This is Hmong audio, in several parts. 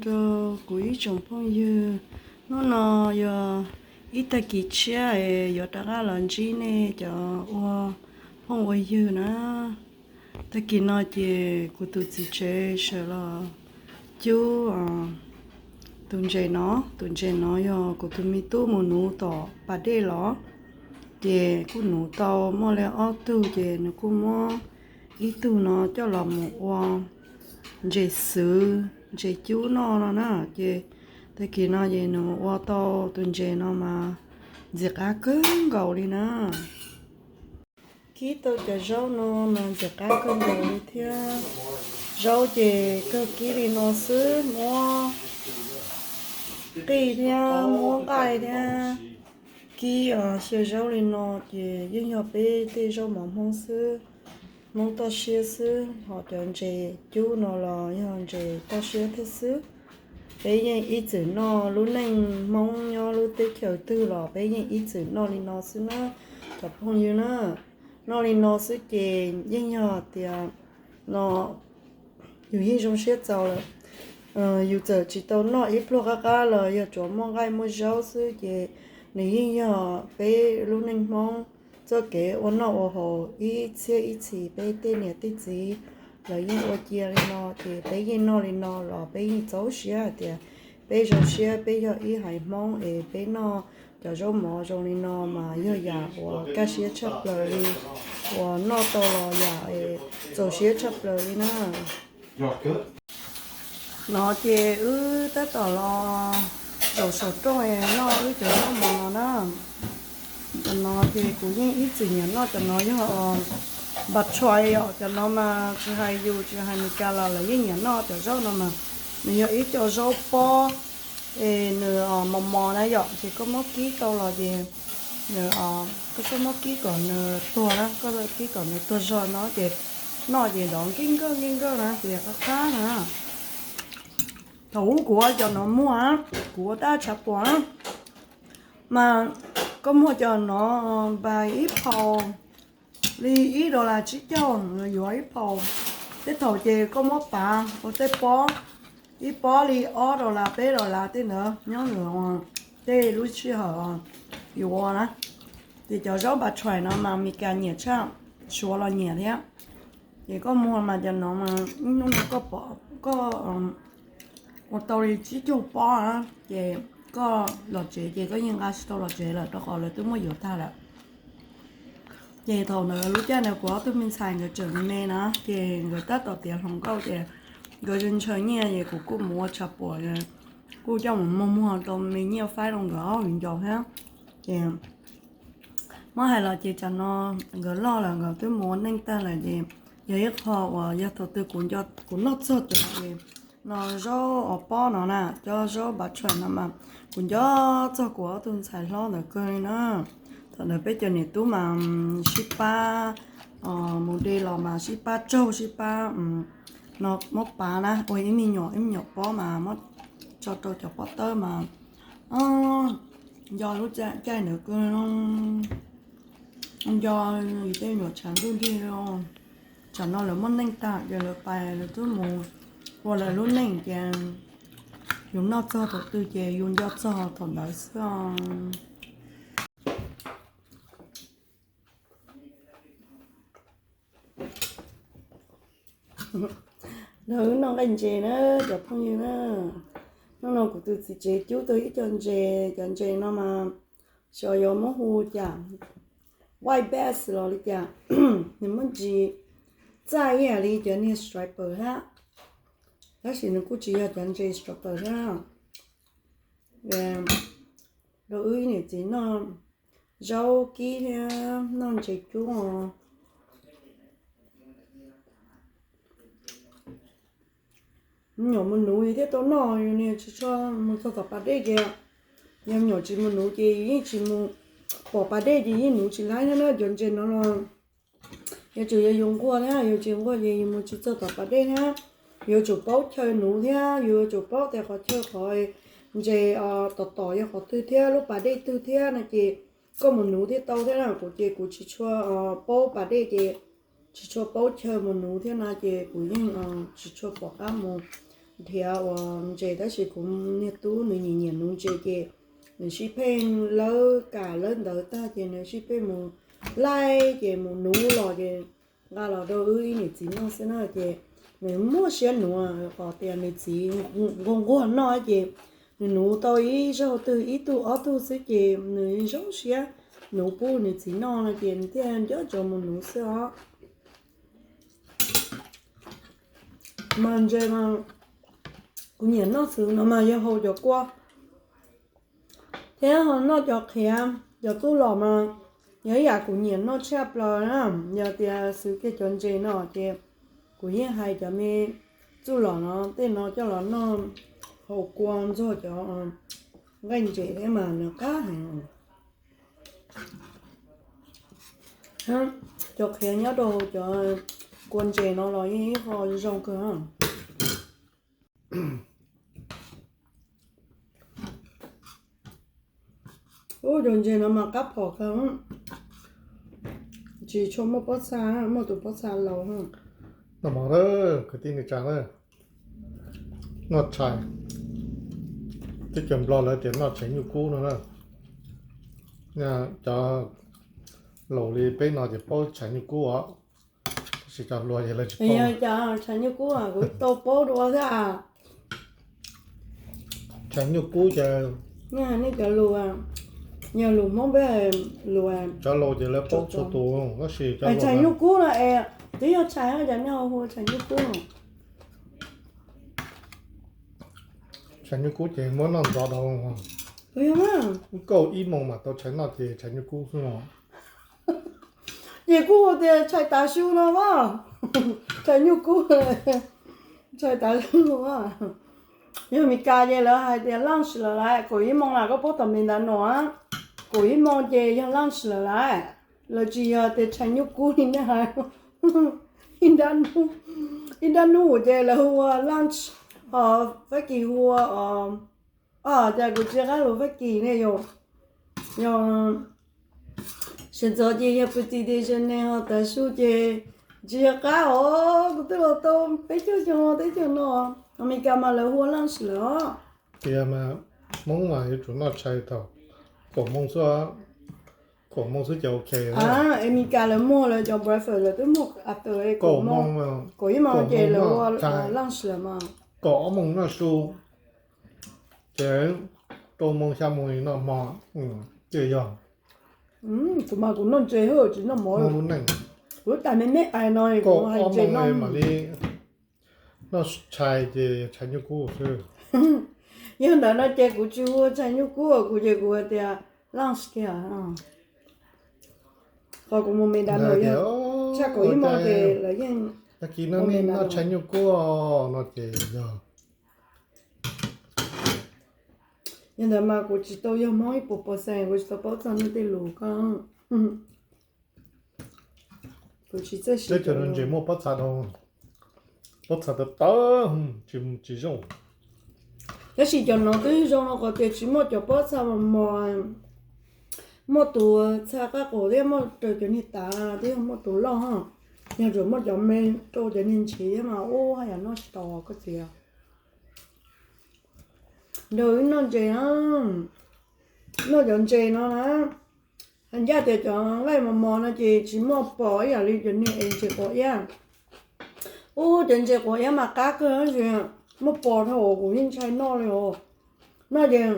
Rau kuv ib tsoom phooj ywg, hnub no yog ib tag kis tshiab es yuav rov qab los ntsib nej cov ua phooj ua ywg na. Tag kis no ces kuv tus txiv tsev sawv los cub tus ntses no. Tus ntses no yog kuv tus me tub mus nuv tom pas dej los, ces kuj nuv tau muaj li ob tug, ces nws kuj muab ib tug no coj los mus ua ntses xwv, ntses cub noj no na. Ces tag kis no ces nws ua tau tus ntses no mas ntxim qab kawg nkaus li na. Kib tau cov zaub no mas ntxim qab kawg nkaus li thiab. Zaub ces kawg kib li no xwb, muab qij thiab muab nqaij thiab kib xyaw zaub li no ces yeej yog peb tej zaub mov Hmoob xwb, Hmoob toj siab xwb. Ho cov ntses cub no los yog ntses toj siab thiab xwb. Peb yeej ib txwm noj, lub neej Hmoob nyob lub teb chaws twg los peb yeej ib txwm noj li no xwb na, cov phooj ywg na. Noj li no xwb ces yeej yog tias no yus yeej zoo siab txaus lawm. Yus txawm tsis tau noj ib pluag qab qab los yog tsuas muaj nqaij muaj zaub xwb ces nws yeej yog peb lub neej Hmoob txoj kev ua noj ua haus ib txhiab ib txhis. Peb tej niam tej txiv lawv yeej ua cia li no ces peb yeej noj li no los peb yeej txaus siab hais tias peb zoo siab, peb yog ib haiv Hmoob es peb noj cov zaub mov zoo li no mas yog yam uas kaj siab tshaj plaws li, uas noj tau los yam txaus siab tshaj plaws li na. No ces wb tab tom los zaum saum rooj noj wb cov zaub mov no na. Cov no ces kuv yeej ib txwm nyiam noj, cov no yog npas tshais yom. Cov no mas tsis hais yus tsis hais Meskas los lawv yeej nyiam noj cov zaub no mas. Nws yog ib co zaub pob es nws mos mos na yom, ces koj muab kib tau los ces nws, koj tsuas muab kib kom nws tuag na, koj kib kom nws tuag zog no ces noj ces nrov nkij nkawj nkij nkawj na ces qab qab na. Thaum ub kuv ua cov no muag, kuv ua tab tshav puam mas koj muag cov no npais ib phaus li ib dollar tsib caug yuav ib phaus. Tej thaum ces koj muab pav ua tej pob, ib pob li ob dollar peb dollar tej ntawd nyob ntawm tej lub sij hawm yus ua na. Ces cov zaub npas tshais no mas Meskas nyiam tshaj, Suav los nyiam thiab. Ces koj muag mas cov no mas ib hnub no koj pom koj ua tau li tsib caug pob na, ces koj los tsev ces koj yeej nqa tsis tau los tsev lawm rau qhov lawv twb muab yuav tag lawm. Ces thaum ntawd lub caij ntawd kuv ob tug me ntxhais nkawd tseem me na, ces nkawd tab tom tiav hluas nkauj ces nkawd ntshaw nyiaj ces kuv kuj mus ua tshav puam, kuj coj mus muag muag tau me nyiaj faib rau nkawd ob viv ncaus thiab. Ces muab hais los ces tsam no nkawd loj lawm, nkawd twb mus ua neej tag lawm ces yog ib qho uas yog thaum twg kuv noj txog cov no zaub os pob no na, cov zaub npas tshais no mas kuv nco txog kuv ob tug ntxhais hlob ntawd kawg li na. Thaum ntawd peb cov niam tub mas sib pab mus de los mas sib pab tsaug sib pab no muab pav na, ua ib me nyuam ib me nyuam pob mas muab tso rau cov pob tawb mas nco lub caij ntawd kawg. Nco tej nyuam tshav ntuj nrig, tsam no lawv muaj neej tag ces lawv pais lawv twb mus ua lawv lub neej ces yus noj txog thaum twg ces yus nco txog thaum ntawd xwb. Lawv noj nqaij ntses na, cov phooj ywg na. Hnub no kuv tus txiv tsev cub tau ib co ntses, cov ntses no mas xyov yuav muab hu cas, white bass los li cas. Nws muaj ntsis txaij ib yam li cov niag striper thiab, tab sis nws kuj tsis yog cov ntses striper thiab. Rau wb niam txiv noj zaub kib thiab noj ntses cub os. Me nyuam mus nuv yus thiaj tau noj, yus niag tsis tshua mus txog tom pas dej ces, yog me nyuam tsis mus nuv ces yus yeej tsis mus, pom pas dej ces yeej nuv tsis laib thiab na. Cov ntses no los yuav tsum yog yus nquag thiab, yus tsis nquag ces yus mus tsis txog tom pas dej thiab. Yuav tsum paub chaw nuv thiab, yuav tsum paub tias qhov chaw qhov ntses tom tom yog qhov twg thiab lub pas dej twg thiab no ces koj mus nuv thiaj tau thiab na. Kuv ces kuv tsis tshua paub pas dej ces tsis tshua paub chaw mus nuv thiab no ces kuv yeej tsis tshua pom qab mus nrhiav ua ntses, tab sis kuv niag tub nws nyiam nyiam nuv ntses ces nws sib pheej lawb kam lawb ntawd tag ces nws sib pheej mus laij ces mus nuv los ces nqa los rau wb ib niam txiv noj xwb na ces nws muaj siab nuv, qhov tias nws txiv nquag nquag noj ces nws nuv tau ib zaug twg ib tug ob tug xwb ces nws zoo siab nuv pub nws txiv noj no ces nws thiaj nco ntsoov mus nuv xwb os. Mas ntses mas kuv nyiam noj xwb no mas yog hau cov kua thiab ho noj cov qhiav, cov tub los mas yog ib yam kuv nyiam noj tshaj plaws na. Yog tias xwv kiag cov ntses no ces kuv yeej hais cov me txuj lom no tej no coj los noj hau kua ntxuag cov nqaij ntses thiab mas nws qab heev. Cov qhiav nyob rau cov kua ntses no los yeej ib qho zoo kawg. Ub, cov ntses no mas qab phom kawg, tsis tshua muaj pob txha, muaj tus pob txha laus. Noj mov lawm kwv tij neej tsa na, noj tshais, teb chaws Nplog lawv tias noj tshais nyuj kub no na. Cov laus li peb no ces paub tshais nyuj kub os, tab sis cov hluas ces lawv tsis paub. Cov tshais nyuj kub kuv tau paub dua thiab. Tshais nyuj kub ces nej cov lus, yog lus Hmoob peb lus, cov laus ces lawv paub txhua tus, tab sis cov tshais nyuj kub no es twb yog tshais, cov nej hu tshais nyuj kub. Tshais nyuj kub ces muab noj ntxov dhau. Kaum ib moos mam tau tshais noj ces tshais nyuj kub xwb no. Ces kuj hu tias tshais tav su no mas, tshais nyuj kub, tshais tav su no. Yog Mes Kas ces lawv hais tias lunch lawm lawm, kaum ib moos lawm koj paub tom Mes Kas no, kaum ib moos ces yog lunch lawm lawm. Lawv tsis yog tias tshais nyuj kub li nej hais. Ib nrab hnub ces lawv hu ua lunch, ho Fab Kis hu ua, o, cas kuv tsis qab lus Fab Kis ne yom. Yog sawv ntxov ces yog petit déjeuner, ho tav su ces tsis yog qab os, kuv twb los tau peb caug xyoo teb chaws no, Amelikas mas lawv hu ua lunch lawm os. Tias mas Hmoob mas yuav tsum noj tshais thaum kaum moos xwb, kaum moos xwb ces ok. Amelikas lawv muag lawv cov breakfast lawv twb muag after kaum moos, kaum ib moos ces lawv ua lunch lawm mas. Kaum ob moos noj su, ces rau moos xya moos noj hmo, ces yog. Kuv mas kuv noj ntses xwb tsis noj mov. Kuv tais me me ais no kuv hais ntses no. Mam li noj tshais ces tshais nyuj kub xwb. Yog ntawd no ces kuv tsis hu tshais nyuj kub, kuv ces kuv hais tias lunch kiag. Qhov kuv mus Mes Kas no yog tshaj kaum ib moos ces lawv yeej, tag kis no nej noj tshais nyuj kub no ces yog. Yog ntawd mas kuv tsis tau yog Hmoob ib puas pos xees, kuv tsis tau paub txog nej tej lus ko. Teb chaws no ntses muaj pob txha dhau, pob txha tawv tawv, tsis zoo. Tab sis cov no twb zoo no qhov tias tsis muaj cov pob txha mos mos, muaj tus txha qab qus thiab muaj raws cov niag tav, twb yog muaj tus loj. Yog tsuas muaj cov me rau cov niag ntsis thiab mas ub haj yam noj tsis tau koj txiv. Nrog wb noj ntses na, noj cov ntses no na. Hais ncaj tias cov nqaij mos mos no ces tsis muaj pom ib yam li cov niag es ntses quav iab. Ub, cov ntses quav iab mas qab kawg tab sis muaj pos dhau kuv yeej ntshai noj li os. Noj ces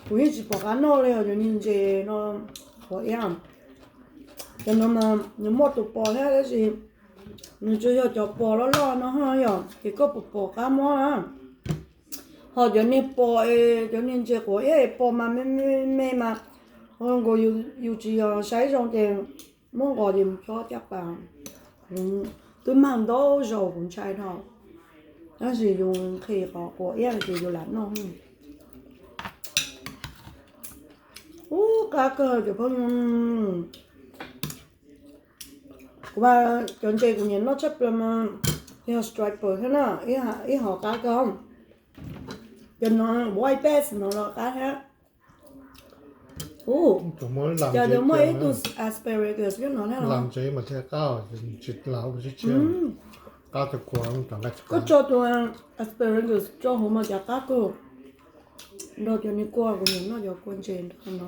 kuv yeej tsis pom qab noj li os cov niag ntses no, quav iab. Cov no mas nws muaj tus pos thiab tab sis nws tsuas yog cov pos loj loj no ho yom ces koj pom pom qab mob na. Ho cov niag pos, cov niag ntses quav iab es pos mas me me me mas nkaus yus tsis yog saib zoo ces muab nqos ces mus chob caj pas. Twb mag ntau zaus kuv ntshai dhau, tab sis yus nqhis qhov quav iab ces yus lam noj. Ub, qab kawg cov phooj ywg. Kuv mas cov ntses kuv nyiam noj tshaj plaws mas yog striper thiab na, ib hom qab kawg. Cov no white bass no los qab thiab. Ub, cov no muaj ib tug asparagus no thiab los. Lam ntses mas thiaj qab, tsis lam ua tsis tshiab. Koj tso tus asparagus rau hauv mas cas qab kawg. Nrog cov niag kua, kuv nyiam noj cov kua ntses nrog no.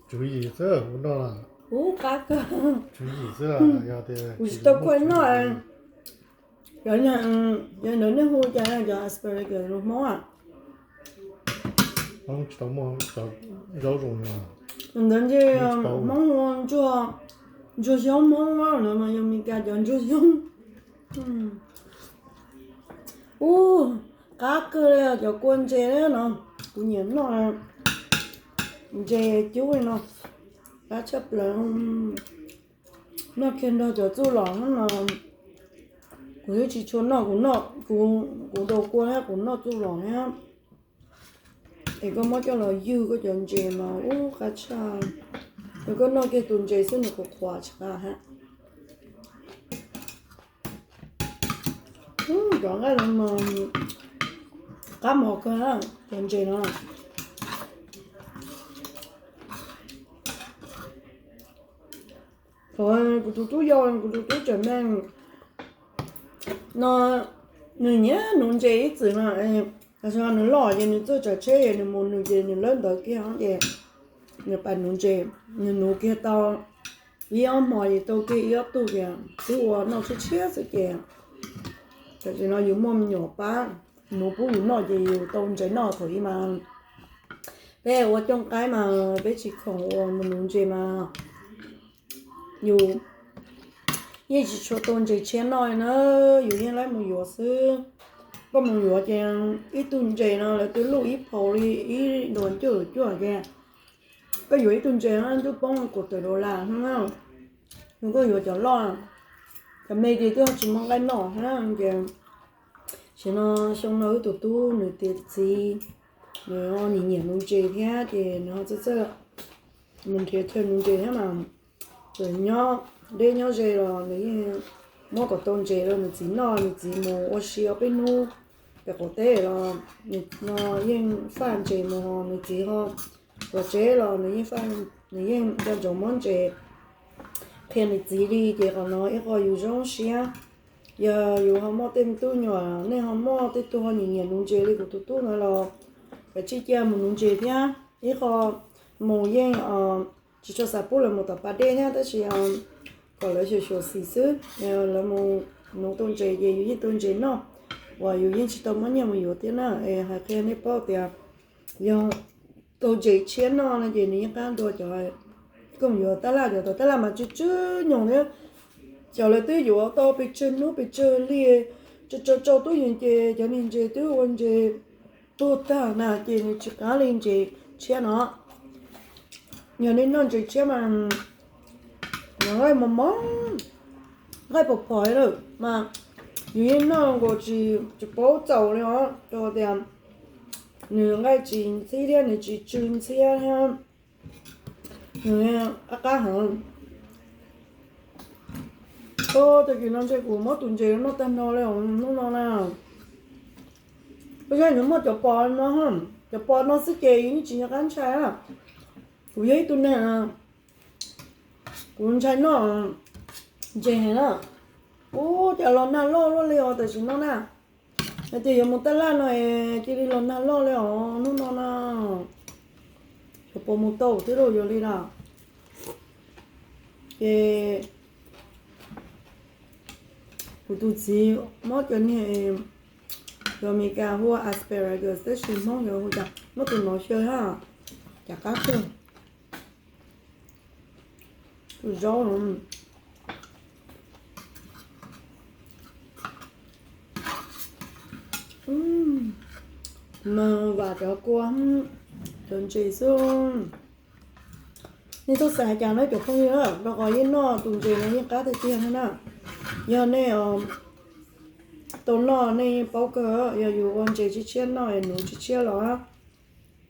Tswv yim xwb kuv noj. Ub, qab kawg. Tswv yim xwb. Kuv tsis tau kua noj. Cov, cov ntawd nej hu cas cov asparagus lus Hmoob? Ntawd ntshe Hmoob hu ntsuag, ntsuag xyoob Hmoob no mas yog Meskas cov ntsuag xyoob. Ub, qab kawg li cov kua ntses no, kuv nyiam noj ntses cub li no, qab tshaj plaws. Noj kiag nrog cov txuj lom no, kuv twb tsis tshua noj, kuv noj, kuv daus kua thiab kuv noj txuj lom thiab. Es koj muab coj los ywg koj cov ntses mas ub qab tshaj. Es koj noj kiag tus ntses xwb nws qhuav qhuav tsis qab hab. Cov nqaij no mas qab mos kawg, cov ntses no. Kuv tus tub yau, kuv tus tub tseem me no, nws nyiam nuv ntses ib txwm no. Tam sim no nws loj ces nws txawj tsav tsheb es nws mus nws ces nws lawb ntawv kiag ces nws pais nuv ntses. Nws nuv kiag tau ib ob hmo ces tau kiag ib ob tug ces twb ua noj tshiab tshiab xwb ces tam sim no yus muaj me nyuam pab nuv pub yus noj ces yus tau ntses noj thaum ub mas. Peb ua cooj qaib mas peb tsis khoom ua mus nuv ntses mas yus yeej tsis tshua tau ntses tshiab noj na, yus yeej laib mus yuav xwb. Koj mus yuav ces ib tug ntses no lawv twb luj ib phaus li ib ntus cuaj caum cuaj ces koj yuav ib tug ntses no ntuj poob kaum tawm dollar no na. Yus koj yuav cov loj, cov me ces twb tsis muaj nqaij noj na ces. Tam sim no xyoo no wb tus tub nws tiav txiv, nws ho nyiam nyiam nuv ntses thiab ces nws ho txawj txawj mus nrhiav chaw nuv ntses thiab mas. Txawm nyob deb nyob ze los nws yeej muab kom tau ntses rau nws txiv noj, nws txiv mus ua si ob peb hnub pem qaum teb los nws no yeej faj ntses mus, nws txiv ho tuav tsev los nws yeej, nws yeej nco ntsoov muab ntses qhia nws txiv li ces qhov no ib qho yus zoo siab. Yog yus ho muaj tej me tub nyuam, nej ho muaj tej tug ho nyiam nyiam nuv ntses li kuv tus tub no los kav tsij cia mus nuv ntses thiab. Ib qho mus yeej tsis tshua xav pub lawv mus tom pas dej thiab tab sis kom lawv xyuam xyuam xim xwb, lawv mus nuv tau ntses ces yus yeej tau ntses noj, uas yus yeej tsis tau muab nyiaj mus yuav thiab na. Es hais qhia nej paub tias yog tau ntses tshiab noj no ces nws yeej qab dua cov koj mus yuav tab laj, cov tom tab laj mas tsw tsw nyoos thiab. Cov lawv twb yuav tau pes tsawg hnub pes tsawg hli, tso tso tub yees ces cov niag ntses twb ua ntses tuag tag na ces nws tsis qab li ntses tshiab no. Yog nej noj ntses tshiab mas nws nqaij mos mos, nqaij phom phom lawm mas yus yeej noj nkaus tsis paub txaus li os, rau tias nws nqaij tsis ntxhib thiab nws tsis tsw ntxhiab thiab. Nws qab qab heev. Tag kis no ntshe kuv muab tus ntses noj tag nrho li os hnub no na. Peb zaj nws muaj cov pos no, cov pos no xwb ces yus yeej tsis nco qab ntshai. Kuv yog ib tug neeg, kuv ntshai noj ntses heev na. Ub, cas los nag loj luaj li os tam sim no na. Hais tias yuav mus tab laj no es cia li los nag loj li os hnub no na. Cov pos mus tau twb los yuav li lawm. Ces kuv tus txiv muab cov niag, cov Amelikas hu ua asparagus tab sis Hmoob yuav hu cas, muab tus nov xyaw thiab, cas qab kawg. Tus zaub no mas vam cov kua, cov ntses xwb. Nej txhob xav cas na cov phooj ywg, rau qhov yeej noj tus ntses no yeej qab tiag tiag thiab na. Yog nej tau noj nej yeej paub kawg, yog yus ua ntses tshiab tshiab noj es nuv tshiab tshiab los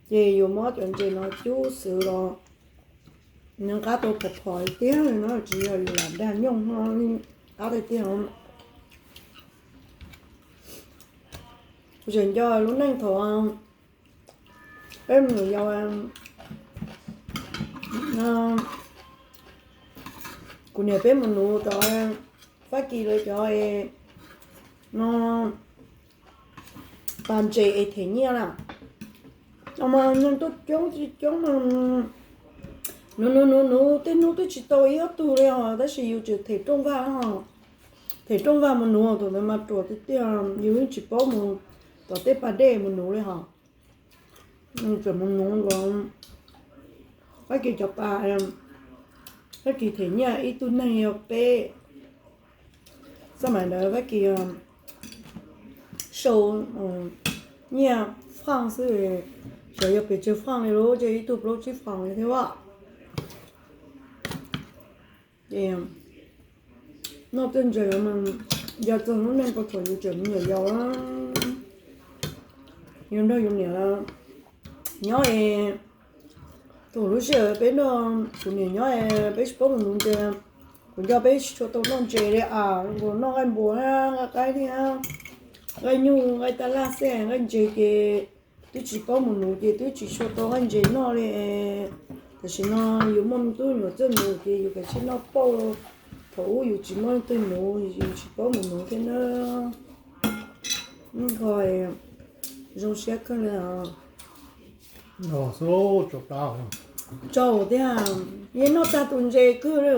ces yus muab cov ntses no cub xwb los nws qab tau phom phom tiag li no, tsis yog yus lam dag nyooj no, qab tiag tiag. Kuv tseem nco lub neej thaum peb me nyuam yaus, Kuv niam peb mus nuv cov Fab Kis lawv cov no, pas ntses es them nyiaj na. Mas neeg tuaj coob tsis coob, nuv nuv nuv nuv tej hnub twb tsis tau ib ob tug li os, tab sis yus tseem them rooj vag, them rooj vag mus nuv, thaum ntawd mas ruam tiag tiag, yus yeej tsis paub mus tom tej pas dej mus nuv li hos. Tseem mus nuv nkaus Fab Kis cov pas, Fab Kis them nyiaj ib tug neeg yog peb. Xab maim ntawd Fab Kis sau nyiaj faj xwb, xyov yog pes tsawg faj li lub, ces ib tug plaub tsib faj li thiab as. Ces noj tej ntses, yog txog lub neej puag thaum yus tseem me nyuam yaus, yus nrog yus niam nyob es, thaum lub sij hawm peb nrog kuv niam nyob es peb tsis paub mus nuv ntses, kuv nco peb tsis tshua tau noj ntses li as, nkaus noj nqaij npua thiab nqaij qaib thiab nqaij nyuj nqaij taj laj xwb, nqaij ntses ces twb tsis paub mus nuv ces twb tsis tshua tau nqaij ntses noj li. Tam sim no yus muaj me tub me nyuam txawj nuv ces yus kav tsij noj pauj. Thaum ub yus tsis muaj leej twg nuv, yus tsis paub mus nuv thiab na. Nqho zoo siab kawg li os. Tsau thiab, yeej noj tag tus ntses kawg li.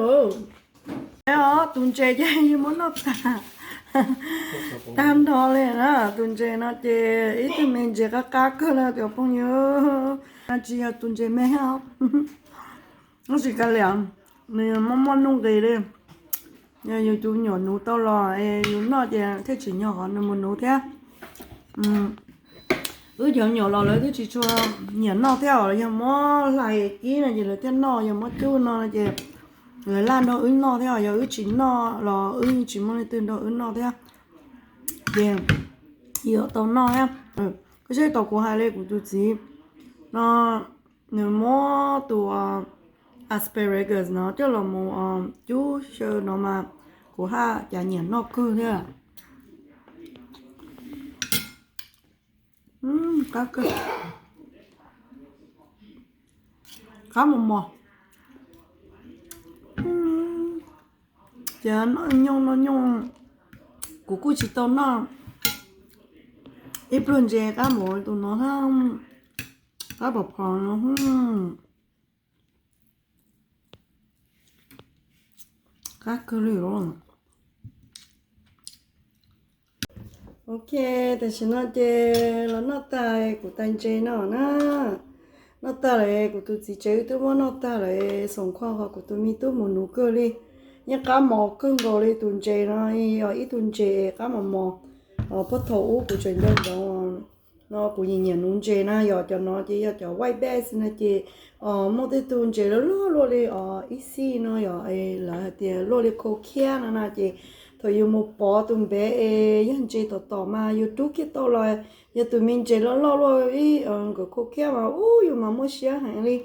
Tus ntses ces yeej muab noj tag, tag nrho li na. Tus ntses no ces ib tug me ntses qab qab kawg li cov phooj ywg. Tsis yog tus ntses me os, tab sis kav liam, nws muaj muaj nuj nqis li. Yog yus tus me nyuam nuv tau los es yus noj ces thiaj tsim nyog qhov nws mus nuv thiab. Wb cov me nyuam los lawv twb tsis tshua nyiam noj thiab os, yog muab hlais kib no ces lawv thiaj noj, yog muab cub no ces lawv laj nrog wb noj thiab os, yog wb tsis noj los wb yeej tsis muaj leej twg nrog wb noj thiab. Ces yuav tau noj thiab. Koj saib tau kuv hais li, kuv tus txiv no nws muab tus asparagus no coj los mus cub xyaw no mas kuv haj cas nyiam noj kawg thiab. Qab kawg, qab mos mos. Ces nyooj no nyooj, kuv kuj tsis tau noj ib pluag ntses qab npaum tus no, qab pom phom no. Qab kawg li. Ok, tam sim no ces los noj tag kuv tais ntses no na. Noj tag lawm, kuv tus txiv tsev wb twb muab noj tag lawm, xoom kho ho kuv tus me tub mus nuv kawg li. Yeej qab mos kawg nkaus li tus ntses no, yog ib tug ntses qab mos mos. Puag thaum ub kuv tseem nco ntsoov no kuv nyiam nyiam nuv ntses na, yog cov no ces yog cov white bass no ces muaj tej tug ntses loj loj luaj li ib xij no yog lawv hais tias luaj li khau khiab no na ces thaum yus mus pov tus npev es yog ntses tom tom mas yus rub kiag tau los yog tus me ntses loj loj luaj ib nkawd khau khiab mas ub yus mas muaj siab heev li.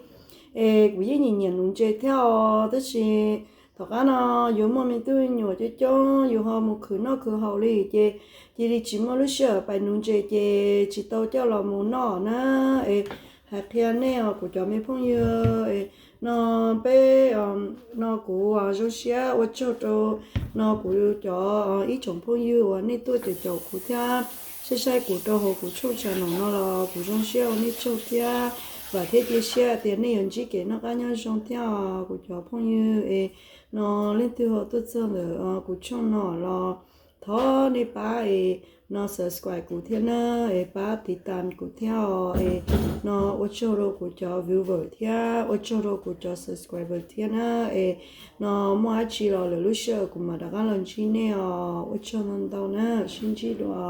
Es kuv yeej nyiam nyiam nuv ntses thiab os, tab sis tom qab no yus muaj me tub me nyuam coob coob yus ho mus khwv noj khwv haus li ces cia li tsis muaj lub sij hawm pais nuv ntses ces tsis tau coj los mus noj na. Es hais qhia nej os kuv cov me phooj ywg, no peb, no kuv zoo siab ua tsaug rau no kuv cov ib tsoom phooj ywg uas nej tuaj caum caum kuv thiab saib saib kuv rau hauv kuv channel no los kuv zoo siab ua nej tsaug thiab vam thiab cia siab tias nej yuav ntsib kev noj qab nyob zoo thiab os kuv cov phooj ywg. Es no leej twg ho tuaj txog ntawm kuv channel no los thov nej pab es no subscribe kuv thiab na, es pab tiv tam kuv thiab os. Es no ua tsaug rau kuv cov viewer thiab ua tsaug rau kuv cov subscriber thiab na. Es no muaj dab tsi los lwm lub sij hawm kuv mam rov qab los ntsib nej os. Ua tsaug ntau ntau na, sib ntsib dua.